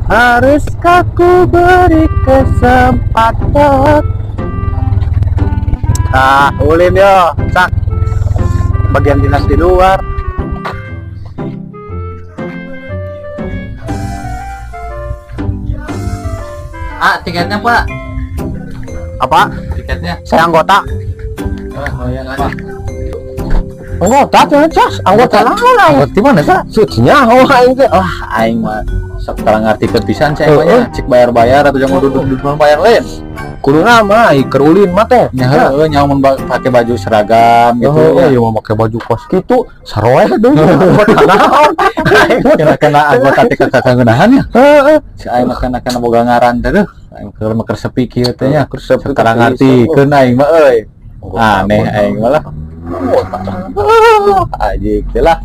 Haruskah ku beri kesempatan? Ah, ulin yo, sak. Bagian dinas di luar. Ah, tiketnya, Pak. Apa? Tiketnya. Saya anggota. Oh, ya, Pak. Anggota tuh, cas. Anggota naon aing? Anggota di mana, Pak? Sucinya oh aing teh. Wah, aing mah sok tara ngartikeun pisan cai Heeh. mah nya. Cik bayar-bayar atau jangan duduk-duduk bayar lain. Kuduna mah keur ulin mah teh. Nya heueuh nya mun pake baju seragam gitu Oh, ya. iya mau pakai baju kos gitu, saroeh deui. Anggota naon? Aing mah. Kena-kena anggota teh kakangeunahan ya. Heeh. Si aing mah kena-kena boga ngaran teh deuh. Aing keur mah keur sepi kieu teh nya. Keur sepi, Sok tara ngartikeun aing mah euy. Aneh aing mah lah. Anjing teh lah.